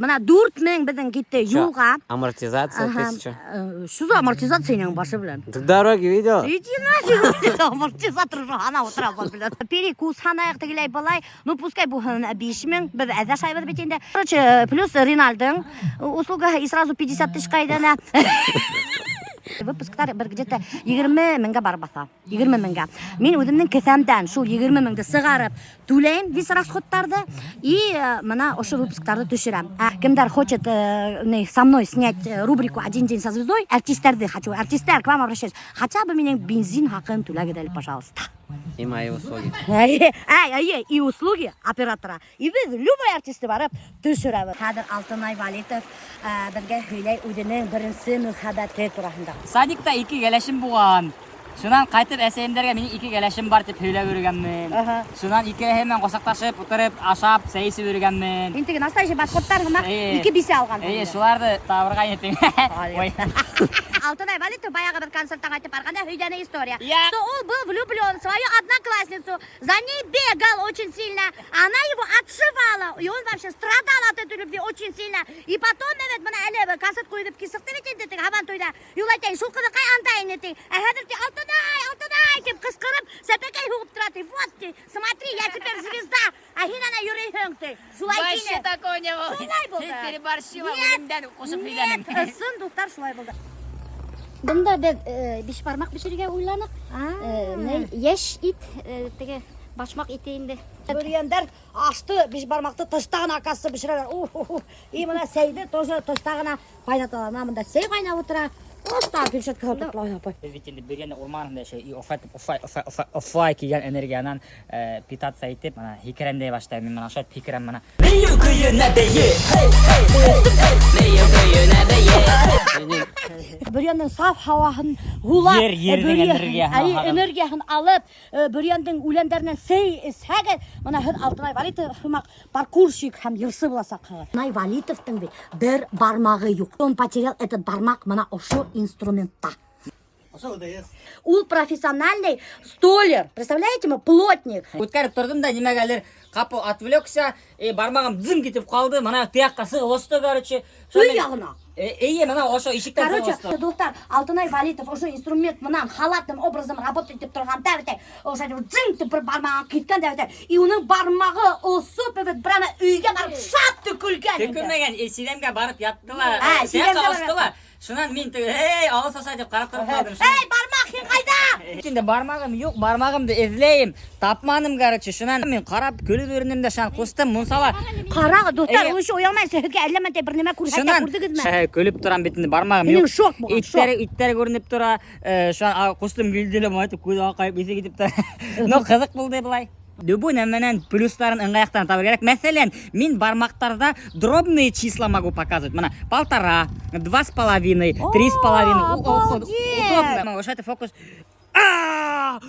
Бына 4000 беҙҙең китте юлға.
Амортизация
Ага.
1000.
Что за амортизацияның башы белән?
Ты дороги видел?
Иди нафиг, амортизатор уже ана ултыра был, блядь. Перекус һанайыҡ тегеләй былай. Ну, пускай булһын 5000, беҙ әҙ ашайбыҙ бит инде. Короче, плюс Ринальдың услуга и сразу 50 тысяч әйләнә. Выпусктар бер где-то 20 меңгә барып баҫа. 20 меңгә. Мин үҙемдең кеҫәмдән шул 20 меңде сығарып түләйем весь расходтарҙы и бына ошо выпусктарҙы төшөрәм. Ә кемдәр хочет не, со мной снять рубрику «Один день со звездой», артистарҙы хочу. Артистар, к вам обращаюсь. Хотя бы минең бензин хаҡын түләгеҙ әле, пожалуйста.
И мои услуги.
Әй, әй, и услуги оператора. И беҙ любой артисты барып төшөрәбеҙ. Хәҙер Алтынай Валитов беҙгә һөйләй үҙенең беренсе мөхәббәте тураһында.
Садикта ике кәләшем булған. Шунан ҡайтып әсәйемдәргә минең ике кәләшем бар тип һөйләп йөрөгәнмен. Шунан икеһе менән ҡосаҡлашып ултырып, ашап, сәй эсеп йөрөгәнмен.
Һин теге настоящий башҡорттар һымаҡ
Эйе.
ике бисә алған.
Эйе, шуларҙы табырға интең. Ой.
Алтынай Валитов баяғы бер концерттан ҡайтып барғанда һөйләне история.
Я.
Что он был влюблен в свою одноклассницу, за ней бегал очень сильно, она его отшивала, и он вообще страдал от этой любви очень сильно. И потом, evet, бына әле концерт ҡуйып сыҡты бит инде теге һабантуйҙа. Юлай әйтәйем, шул ҡыҙыҡай анда ине ти. Ә хәҙер ти Алтынай, Алтынай тип ҡысҡырып, сәпәкәй һуғып тора ти. Вот ти, смотри, я теперь звезда, а һин ана йөрөйһөң ти. Шулай
Вообще
тине.
такого не было.
Шулай булды.
Һин переборщила,
Нет,
үҙемдән ҡушып
Нет,
һөйләнем.
ысын дуҫтар шулай булды.
Бында беҙ бишбармаҡ бешерергә уйланыҡ. Йәш ит, теге башмаҡ ите инде.
Бөрйәндәр ашты бишбармаҡты тышта ғына, оказывается, бешерәләр. Ух, И бына сәйҙе тоже тышта ғына ҡайнаталар. Бына бында сәй ҡайнап ултыра. Оста перчатка топлай апай.
Беҙ бит инде Бөрйәндә урманында йәшәй, и офлай офлай офлай офлай офлай килгән энергиянан питаться итеп, бына һикерәндәй башлайым. Мин бына шулай һикерәм бына. Бейеү көйөнә бейе. Хей, хей, хей. Бейеү көйөнә бейе.
Бөрйәндең саф һауаһын һулап,
Ер, ерҙең энергияһын
әй,
алған.
энергияһын алып, Бөрйәндең үләндәренән сәй эсһәгеҙ, бына һеҙ Алтынай Валитов һымаҡ паркурщик һәм йырсы буласаҡһығыҙ. Алтынай Валитовтың бит бер бармағы юҡ. Он потерял этот бармаҡ бына ошо инструментта. Ул профессиональный столяр, представляете ме, плотник.
Үткәреп торҙом да нимәгәлер ҡапыл отвлекся, и бармағым дзың китеп ҡалды, бына тияҡҡа сығып осто, короче.
Өй яғына.
Эйе, бына ошо ишектән сығып
Короче,
осто.
дуҫтар, Алтынай Валитов ошо инструмент менән халатным образом работать итеп торғанда бит, ошо дзың тип бер бармағы киткән дә бит, и уның бармағы осоп бит прямо өйгә барып шап төкөлгән. инде.
Төкөлмәгән, сиҙәмгә барып ятты ла,
Ә,
тияҡҡа
сиҙәмгә барып
осто ла. Шунан мин теге, эй, алыҫ аса тип ҡарап тороп ҡалдым.
Эй, бармаҡ, һин ҡайҙа?
Инде бармағым юҡ, бармағымды эҙләйем, тапманым, короче. Шунан мин ҡарап көлөп йөрөнөм дә, шунан ҡустым мунсала.
Ҡарағыҙ, дуҫтар,
Эйе.
ул еще оялмай, һеҙгә әллә мәнтәй бер нәмә күрһәтә
Шунан
күрҙегеҙме?
шәһә көлөп торам бит инде, бармағым
Минең
юҡ.
шок булған,
Иттәр, иттәр күренеп тора. Шунан ҡустым көлдө лә, әйтеп күҙе аҡайып иҫе китеп тора. Но ҡыҙыҡ булды былай. Любой нәмәнән плюстарын ыңғай яҡтан табыр кәрәк. Мәҫәлән, мин бармаҡтарҙа дробные числа могу показывать. Бына 1,5, 2,5, 3,5.
Обалдеть!
Удобно. Ошо әйтеп фокус. А!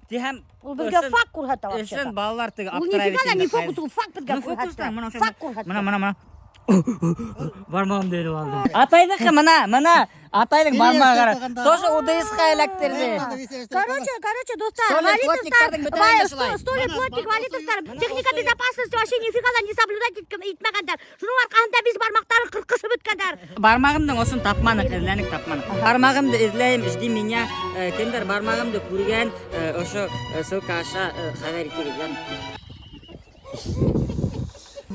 Тиһәм,
Ул беҙгә факт күрһәтә вообще.
Ысын балалар теге
Ул
аптырай
нифига
бит
ла не
инде.
фокус, ул факт беҙгә
Ну, фокус
күрһәтә.
Бына
Факт күрһәтә.
Бына, бына, бына. Бармағымды өрөп алдым. Атайҙыҡы мына, мына атайҙың бармағы ҡара. Тоже УДС-ҡа эләктерҙе.
Короче, дуҫтар,
Столяр,
Валитовтар,
плотниктарҙың бөтәһе лә шулай.
Столяр, плотник, Валитовтар, техника безопасности вообще нифига ла не соблюдать итмәгәндәр. Шуның арҡаһында биш бармаҡтары ҡырҡышып бөткәндәр.
Бармағымдың осон тапманыҡ, эҙләнек тапманыҡ. Бармағымды эҙләйем, жди меня. Кемдер бармағымды күргән, ошо ссылка аша хәбәр итегеҙ. Йәме?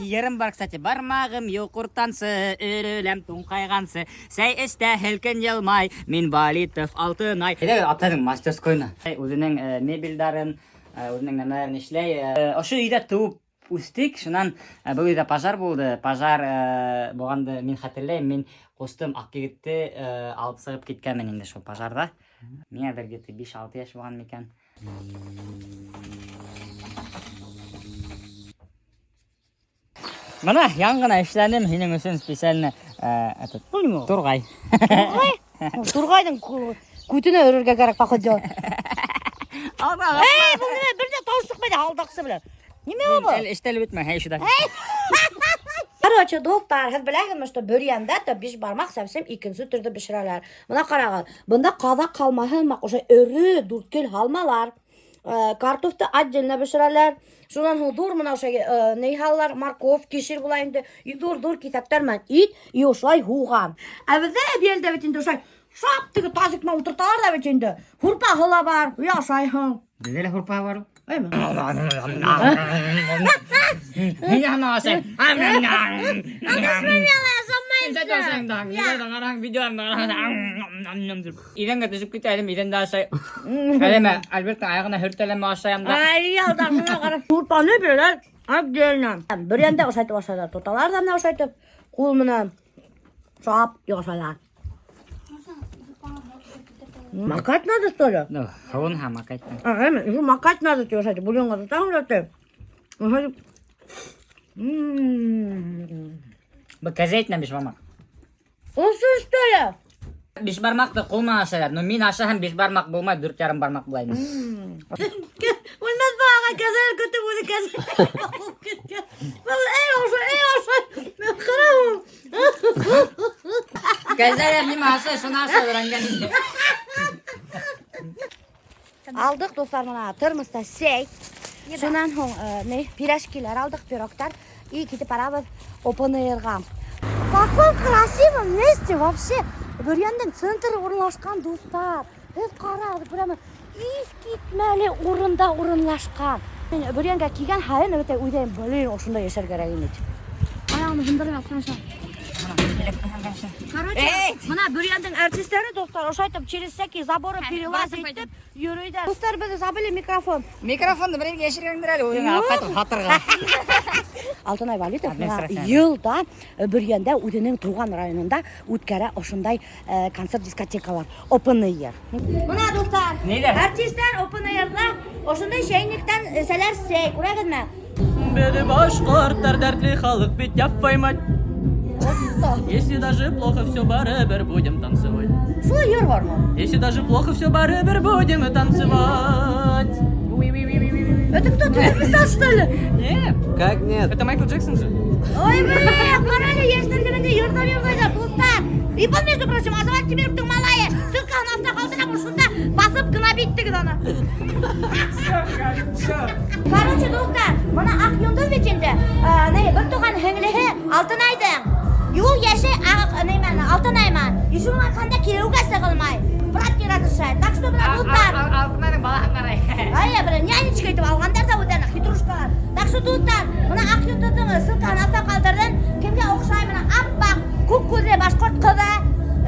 Йырым бар, кстати. Бармағым юҡ уртансы, өрөләм туңҡайғансы. Сәй эстә һелкен йылмай, мин Валитов Алтынай. Әйҙә, атайҙың мастерскойына. Үҙенең мебелдарын, үҙенең нәмәләрен эшләй. Ошо өйҙә тыуып үҫтек, шунан был өйҙә пожар булды. Пожар булғанды мин хәтерләйем. Мин ҡустым Аҡ егетте алып сығып киткәнмен инде шул пожарҙа. Миңә бер где-то 5-6 йәш булған микән. Мына яңы ғына эшләнем һинең өсөн специально этот турғай.
Турғай? Турғайҙың күтенә өрөргә кәрәк, походу дела. Эй, был нимә? Бер ҙә тауыш сыҡмай алдаҡсы белән. Нимә ул?
Әле эштәлеп бөтмәй, һәй шунда.
Короче, дуҫтар, һеҙ беләһегеҙме, что Бөрйәндә тә бишбармаҡ совсем икенсе төрлө бешерәләр. Мына ҡарағыҙ, бында ҡаҙаҡ һалмаһы һымаҡ ошо өрө дүрткел һалмалар. Картофты отдельно бешерәләр. Шунан һуң ҙур мына ошо ней һалалар, морковь, кишер була инде. И ҙур-ҙур киҫәктәр менән ит, и ошолай һуған. Ә беҙҙә Әбйәлилдә бит инде ошолай шап теге тазик менән ултырталар ҙа бит инде. Һурпаһы ла бар, и ашайһың.
Беҙҙә лә һурпа бар.
Әйме?
Мин һаман ашайым. Иҙәнгә төшөп китә әлем, иҙәндә ашай. Әлеме, Альберттың аяғына һөртәләме ашайым да.
Ай, алдаҡсына ҡара. Һурпаны бирәләр отдельно. Бөрйәндә ошайтып ашайҙар. Тоталар ҙа мына ошайтып, ҡул менән шап ашайҙар. Макать надо, что ли?
Ну, һыуын һәм макать.
А, әйме, еще макать надо тебе ошайтып. Бульонға тотаһың да ты. Ошайтып.
Был кәзә итенән бишбармаҡ.
Ошо, что ли?
Бишбармаҡты ҡул менән ашайҙар. Но мин ашаһам бишбармаҡ булмай, 4,5 бармаҡ була инде.
Үлмәҫ балаға кәзәләр көтөп үҙе кәзә булып киткән. Был эй ошо, эй ошо. Ҡара ул.
Кәзәләр нимә ашай, шуны ашай өйрәнгән инде.
Алдыҡ, дуҫтар, мына термоста сәй. Шунан һуң ни, пирожкилар алдыҡ, пирогтар. И китеп барабыҙ Open Airға. В каком красивом месте вообще. Бөрйәндең центры урынлашҡан, дуҫтар. Һеҙ ҡарағыҙ, прямо иҫ китмәле урында урынлашҡан. Мин Бөрйәнгә килгән һайын үтә уйлайым, блин, ошонда йәшәр кәрәк ине тип. Аяғымды һындырып ятҡан шул. Короче, мына Бөрйәндең артистары, дуҫтар, ошайтып через всякие заборы перелазить итеп йөрөйҙәр. Дуҫтар, беҙ забыли микрофон.
Микрофонды бер ергә йәшергәндер әле, үҙең алып ҡайтып һатырға.
Алтынай Валитов мына
Администрация.
йылда Бөрйәндә үҙенең тыуған районында үткәрә ошондай концерт дискотекалар Open Air. Мына дуҫтар,
Ниҙәр?
артистар Open Airҙа ошондай шәйнектән эсәләр сәй, күрәгеҙме?
Беҙ башҡорттар дәртле халыҡ бит яппаймать. Если даже плохо, все барыбер будем танцевать.
Шулай йыр бармы?
Если даже плохо, все барыбер будем танцевать.
Это кто, ты написал, что ли?
Нет,
Как нет?
это Майкл Джексон же.
Ой, блин, ҡара әле, йәштәр нәмәндә йырҙар йырлайҙар, дуҫтар. И был, между прочим, Азамат Тимировтың малайы. Ссылкаһын аҫта ҡалдырам, ошонда баҫып гнобить аны. Короче, дуҫтар, мына Аҡ йондоҙ бит инде. Ни, бер туған һеңлеһе Алтынайҙың. Ул йәшәй нимәне, Алтынай менән. И шуның арҡаһында кейәүгә сығылмай. Брат не разрешает. Так что, мына дуҫтар,
Алтынайҙың балаһын ҡарай.
Ай, бер нянечка итеп алғандар ҙа үҙҙәренә хитрушкалар. Так что, дуҫтар, мына Аҡ йондоҙҙоң ссылкаһын аҫта ҡалдырҙым. Кемгә оҡшай, мына аппаҡ, күк күҙле башҡорт ҡыҙы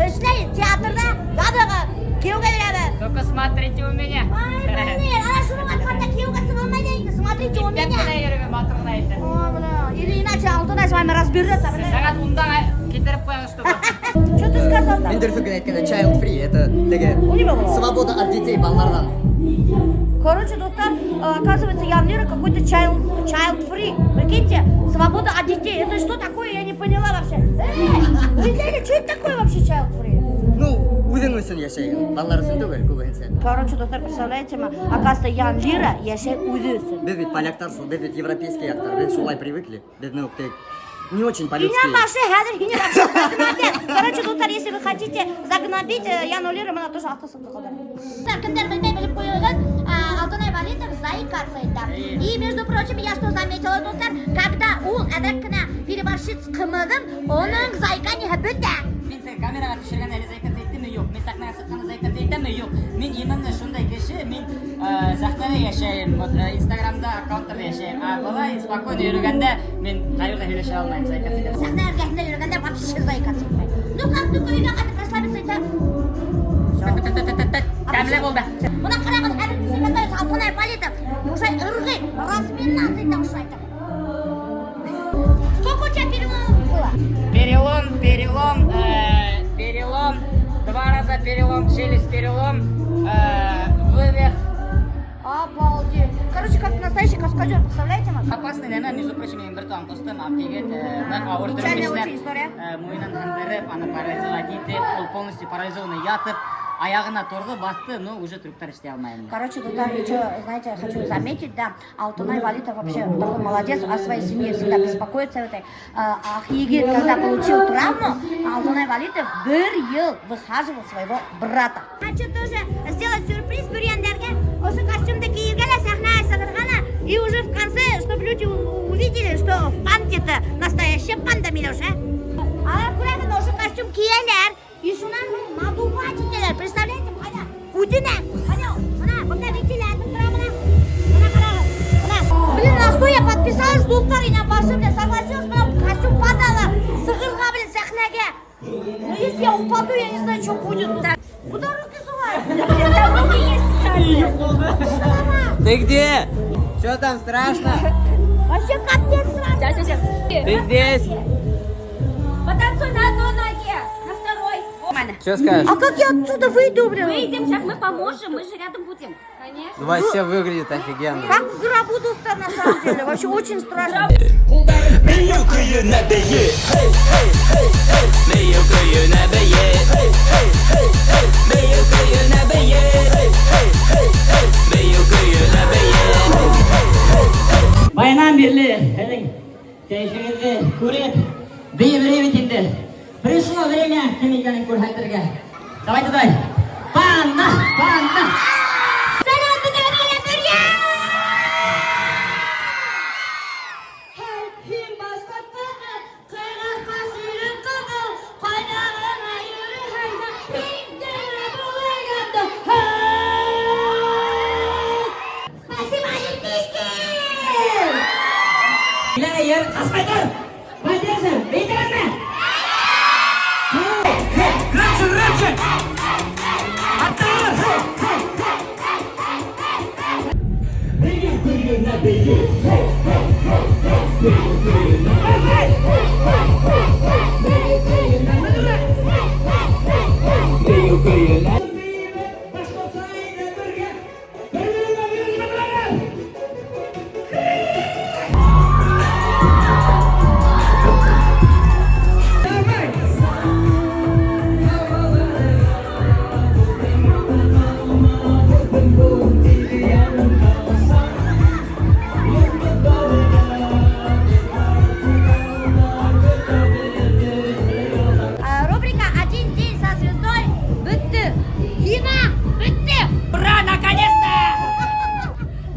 эшләй театрҙа, яҙығыҙ, кейәүгә бирәбеҙ.
Только смотрите у меня.
Ай, блин, ана шуның арҡаһында кейәүгә сығылмай ҙа инде. Смотрите у
Ипләп
меня.
кенә йөрөгән, матур ғына итеп.
Ой, бля, или иначе Алтынай с вами разберется, бля.
Сәғәт унда килтереп ҡуяғыҙ, чтобы.
Что ты сказал там?
Мин дөрөҫөн генә әйткәндә child free, это теге
Нимә был?
свобода от детей балаларҙан.
Короче, дуҫтар, оказывается, Ян Лира какой-то child free. Прикиньте, свобода от детей. Это что такое? Я не поняла вообще. Эй, вы видели, что это такое вообще child free?
Ну, үҙең өсөн йәшәйһең, балалар өсөн түгел күбеһенсә.
Короче, дуҫтар, представляете ме? Оказывается, Ян Лира йәшәй үҙе өсөн.
Беҙ бит поляктар шул, беҙ бит европейский яҡтар, беҙ шулай привыкли. Беҙҙе үк тик
не очень по-людски.
Һинең башы хәҙер һине вообще загнобят. Короче, дуҫтар, если вы хотите загнобить Яну Лиру, бына тоже автосымды ҡалдыр. Кемдәр белмәй, белеп ҡуйығыҙ, Алтынай Валитов заикаться итә. И, между прочим, я что заметила, дуҫтар, когда ул әҙерәк кенә переборщит с ҡымыҙын, уның заикание бөтә.
Мин теге камераға төшөргәндә әле заикаться иттемме? Юҡ. Мин сәхнәгә сыҡҡанда заикаться итәмме? Юҡ. Мин именно шундай кеше, мин сәхнәлә йәшәйем, вот Инстаграмда аккаунттарҙа йәшәйем. А былай спокойно йөрөгәндә мин ҡайҙа һөйләшә алмайым, заикаться итәм.
Сәхнә эргәһендә йөрөгәндә вообще заикаться итмәй. Ну, как только өйгә ҡайтып расслабиться итә.
Тәмле булды.
Бына ҡарағыҙ, хәҙер готовится Алтынай Валитов. Уже ырғый, разминаться итә ошолайтып. Сколько у тебя переломов было?
Перелом, перелом, перелом, два раза перелом, челюсть перелом, вывих.
Обалдеть. Короче, как настоящий каскадер, представляете, Макс?
Опасный нәмә, между прочим, минең бер туған ҡустым, Аҡ егет, ныҡ ауыр
Печальная очень история.
Муйынын һындырып, аны парализовать итеп, ул полностью парализованный ятып, аяғына торҙо, баҫты, но уже трюктар эшләй алмай.
Короче, тут еще, знаете, хочу заметить, да, Алтынай Валитов вообще такой молодец, о своей семье всегда беспокоится этой. Егет, когда получил травму, Алтынай Валитов бер йыл выхаживал своего брата. Хочу тоже сделать сюрприз Бөрйәндәргә. Ошо костюмды кейергә лә сәхнәгә сығырға ла. И уже в конце, чтобы люди увидели, что в панде-то настоящая панда Миләүшә. Алар күрәһең, ошо костюм кейәләр. И шунан һуң надувать итәләр. Представляете, ҡайҙа? Үҙенә. Ҡайҙа? Бына, бында вентилятор тора бына. Бына ҡарағыҙ. Бына. Блин, на что я подписалась, дуҫтар, инә башы, блин, согласилась, бына костюм падала. Сығырға, блин, сәхнәгә. Ну, если я упаду, я не знаю, что будет. Так, куда руки сувать? Там руки есть специальные.
Ты где? Что там страшно?
Вообще капец страшно.
Сейчас, сейчас, сейчас.
Ты здесь?
Потанцуй на одной ноге, на второй.
Что скажешь?
А как я отсюда выйду, блин?
Выйдем, сейчас мы поможем, мы же рядом будем. Конечно.
Вообще выглядит офигенно.
Как в гробу, дуҫтар, на самом деле. Вообще очень страшно.
Бейеү көйөнә бейе, хей, хей, хей, хей. Бейеү көйөнә бейе, хей, хей, хей, хей. Бейеү көйөнә бейе, хей, хей, хей, хей. Бейеү көйөнә бейе, хей, хей, хей, хей.
Баянан бирле һеҙҙең кәйефегеҙҙе күреп, бейеп бит инде. Пришло время кем икәнен күрһәтергә. Давайте, давай. Панда, панда.
Сәләм бөтәгеҙгә Бөрйән! Һин башҡорт ҡыҙы, ҡыйғас ҡаш ирен ҡыҙыл, ҡайҙа ғына йөрөһәң дә, һин тере булырға да, һей! Спасибо, Олимпийский!
Килә ер ҡасмай тор. Поддержим, бейтерме?
Громче, громче! Аттар! Хей, хей, хей! Бейеү көйөнә бейе, хей, хей, хей, хей. Бейеү көйөнә бейе, хей, хей, хей, хей. Бейеү көйөнә бейе, хей, хей, хей, хей. Бейеү көйөнә. Башҡортса ине бергә, бер-береңә бирелмәгән. Давай!
Рубрика «Один день со звездой» бөттө. Кино бөттө.
Ура, наконец-то!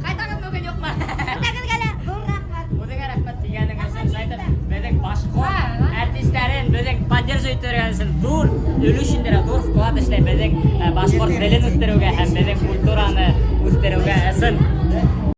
Ҡайтағыҙ бөгөн юҡмы?
Бөтәгеҙгә лә ҙур рәхмәт.
Үҙеңә рәхмәт тигәнең өсөн, шайтып, беҙҙең башҡорт артистарын беҙҙең поддерживать итергән өсөн ҙур өлөш индерә, ҙур вклад эшләй беҙҙең башҡорт телен үҫтереүгә һәм беҙҙең культураны үҫтереүгә ысын.